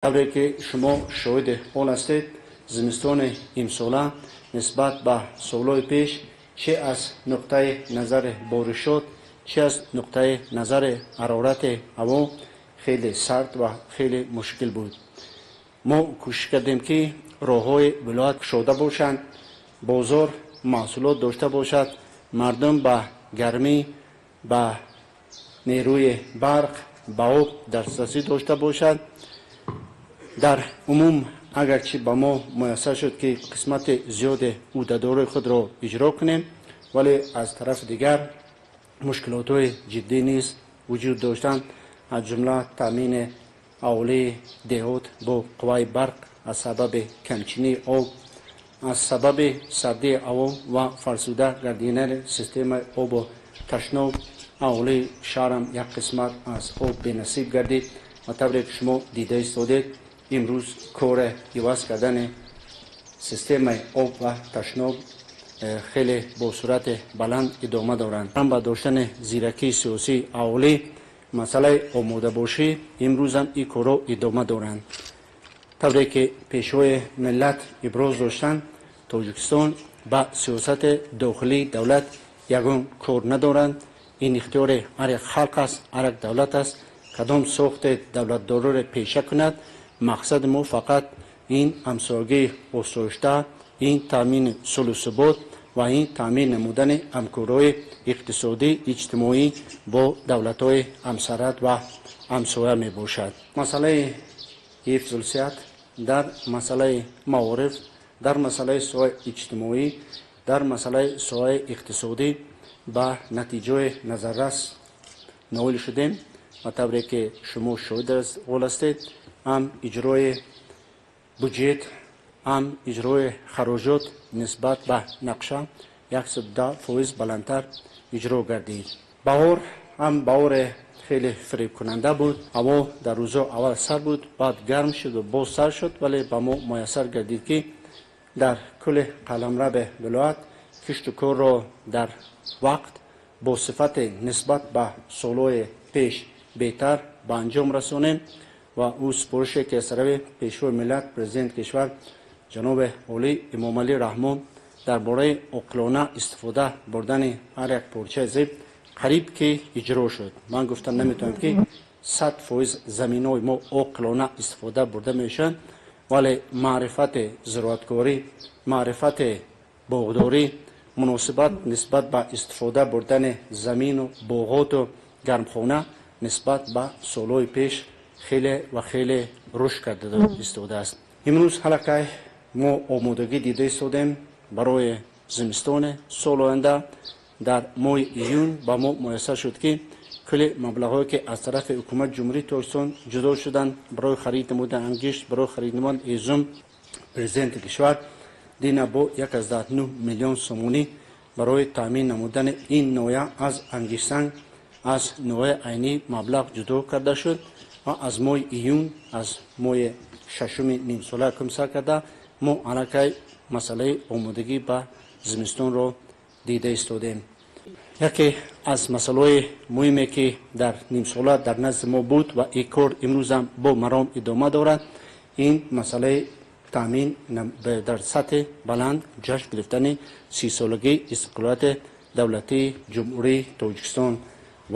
Тавре ки шумо шоҳиди он ҳастед, зимистони имсола нисбат ба солҳои пеш чӣ аз нуқтаи назари боришот, чӣ аз нуқтаи назари ҳарорати ҳаво хеле сард ва хеле мушкил буд. Мо кӯшиш кардем, ки роҳҳои вилоят кушода бошанд, бозор маҳсулот дошта бошад, мардум ба гармӣ, ба нерӯи барқ, ба об дастрасӣ дошта бошад. Дар умум, агарчи ба мо муяссар шуд, ки қисмати зиёди ӯҳдадориҳои худро иҷро кунем, вале аз тарафи дигар мушкилотҳои ҷиддӣ низ вуҷуд доштанд, аз ҷумла таъмини аҳолии деҳот бо қувваи барқ аз сабаби камчинии об, аз сабаби сардии ҳаво ва фарсуда гардидани системаи обу ташноб аҳолии шаҳрам як қисмат аз об бенасиб гардид. Ва тавре ки шумо дида истодед, имрӯз кори иваз кардани системаи об ва ташноб хеле бо суръати баланд идома доранд. Ба доштани зиракии сиёсии аҳолӣ, масъалаи омодабошӣ, имрӯзам ин корҳо идома доранд. Тавре ки Пешвои миллат иброз доштанд, Тоҷикистон ба сиёсати дохилии давлат ягон кор надоранд. Ин ихтиёри ҳар як халқ аст, ҳар як давлат аст, кадом сохти давлатдориро пеша кунад. Мақсади мо фақат ин ҳамсоягии осоишта, ин таъмини сулҳу субот ва ин таъмин намудани ҳамкориҳои иқтисодӣ, иҷтимоӣ бо давлатҳои ҳамсарҳад ва ҳамсоя мебошад. Масъалаи ҳифзулсиҳат, дар масъалаи маориф, дар масъалаи соҳаи иҷтимоӣ, дар масъалаи соҳаи иқтисодӣ ба натиҷаи назаррас ноил шудем ва тавре ки шумо шоҳид ҳастед, ҳам иҷрои буҷет, ҳам иҷрои хароҷот нисбат ба нақша 110% баландтар иҷро гардид. Баҳор ҳам баҳоре хеле фиребкунанда буд. Ҳаво дар рӯзҳо аввал сард буд, баъд гарм шуд ва боз сард шуд, вале ба мо муяссар гардид, ки дар кулли қаламрави вилоят кишту корро дар вақт бо сифати нисбат ба солҳои пеш беҳтар ба анҷом расонем. Ва ӯ супорише, ки аз тарафи Пешвои миллат, Президенти кишвар ҷаноби олӣ Эмомалӣ Раҳмон дар бораи оқилона истифода бурдани ҳар як порчаи замин, қариб ки иҷро шуд. Ман гуфта наметавонам, ки 100% заминҳои мо оқилона истифода бурда мешаванд, вале маърифати зироаткорӣ, маърифати боғдорӣ, муносибат нисбат ба истифода бурдани замину боғоту гармхона нисбат ба солҳои пеш хеле ва хеле рушд карда истодааст. Имрӯз ҳалакай мо омодагӣ дида истодем барои зимистони соли оянда. Дар моҳи июн ба мо муяссар шуд, ки кулли маблағҳое, ки аз тарафи Ҳукумати Ҷумҳурии Тоҷикистон ҷудо шуданд барои харид намудани ангишт, барои харид намудани ҳезум, Президенти кишвар дина бо 1,9 миллион сомонӣ барои таъмин намудани ин ноҳия аз ангиштсанг аз ноҳияи Айнӣ маблағ ҷудо карда шуд. Ва аз моҳи июн, аз моҳи шашуми нимсола кумсар карда, мо аллакай масъалаи омодагӣ ба зимистонро дида истодем. Яке аз масъалаҳои муҳиме, ки дар нимсола дар назди мо буд ва ин кор имрӯзам бо маром идома дорад, ин масъалаи таъмин дар сатҳи баланд ҷашн гирифтани 30-солагии истиқлолияти давлатии Ҷумҳурии Тоҷикистон.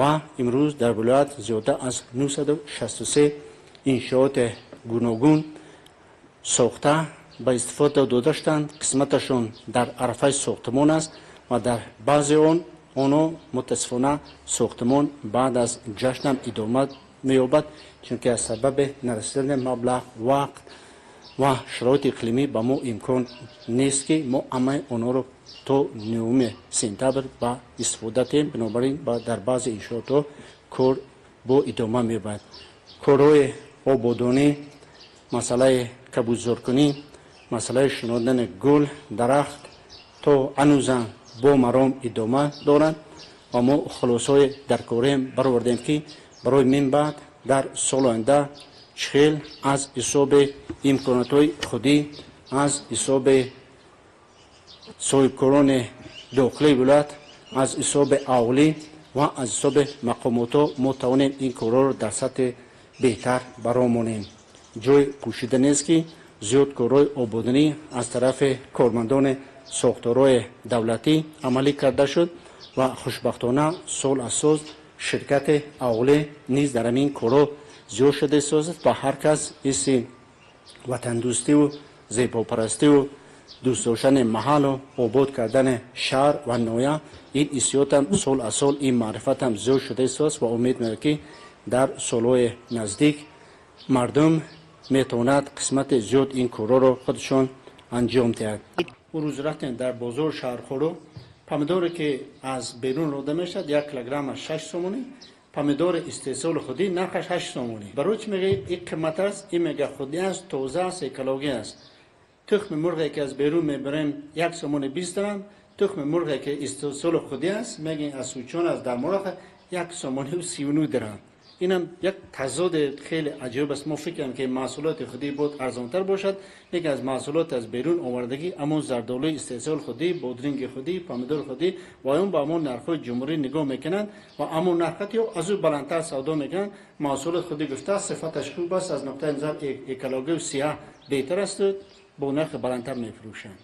Ва имрӯз дар вилоят зиёда аз 963 иншооти гуногун сохта ба истифода дода шуданд. Қисматашон дар арафаи сохтмон аст ва дар баъзе онҳо мутаассифона сохтмон баъд аз ҷашнам идома меёбад, чунки аз сабаби нарасидани маблағ, вақт ва шароити иқлимӣ ба мо имкон нест, ки мо ҳамаи онҳоро то 9 сентябр ба истифода диҳем. Бинобар ин дар баъзе иншоотҳо кор бо идома меёбад. Корҳои ободонӣ, масъалаи кабудзоркунӣ, масъалаи шинондани гул, дарахт то ҳанӯзам бо маром идома доранд. Ва мо хулосаҳои даркориам баровардем, ки барои минбаъд дар соли оянда чӣ хел аз ҳисоби имкониятҳои худӣ, аз ҳисоби соҳибкорони дохилии вилоят, аз ҳисоби аҳолӣ ва аз ҳисоби мақомотҳо мо тавонем ин корҳоро дар сатҳи беҳтар баромонем. Ҷой пӯшида нест, ки зиёд корҳои ободонӣ аз тарафи кормандони сохторҳои давлатӣ амалӣ карда шуд ва хушбахтона сол аз сол ширкати аҳолӣ низ дар ҳамин корҳо зиёд шуда истодааст ва ҳар кас ҳисси ватандӯстиву зебопарастиву дӯст доштани маҳаллу обод кардани шаҳр ва ноҳия, ин ҳиссиётам сол аз сол, ин маърифатам зиёд шуда истодааст ва умед меравад, ки дар солҳои наздик мардум метавонад қисмати зиёд ин корҳоро худашон анҷом диҳад. Рӯз рафтем дар бозор шаҳрхоро, помидоре ки аз берун рода мешавад, 1 килограммаш 6 сомонӣ, помидори истеҳсоли худӣ нархаш 8 сомонӣ. Барои чӣ мегӯяд ин қимат аст? Ин мега худӣ аст, тоза аст, экологӣ аст. Тухми мурғе ки аз берун мебарем, 1 сомони 20 дирам, тухми мурғе ки истеҳсоли худӣ аст, мегӯем аз Сучон, аз Дармороха, 1 сомонию 39 дирам. Инам як тазоди хеле аҷиб аст. Мо фикр кунем, ки маҳсулоти худӣ бояд арзонтар бошад, лекин аз маҳсулот аз берун овардагӣ, ҳамон зардолуи истеҳсоли худӣ, бодринги худӣ, помидори худӣ ва он ба ҳамон нархҳои ҷумҳурӣ нигоҳ мекунанд ва ҳамон нархат ё аз ӯ баландтар савдо мекунанд. Маҳсулоти худӣ гуфта, сифаташ хуб аст, аз нуқтаи назар экологию сиҳат беҳтар асту бо нархи баландтар мефурӯшанд.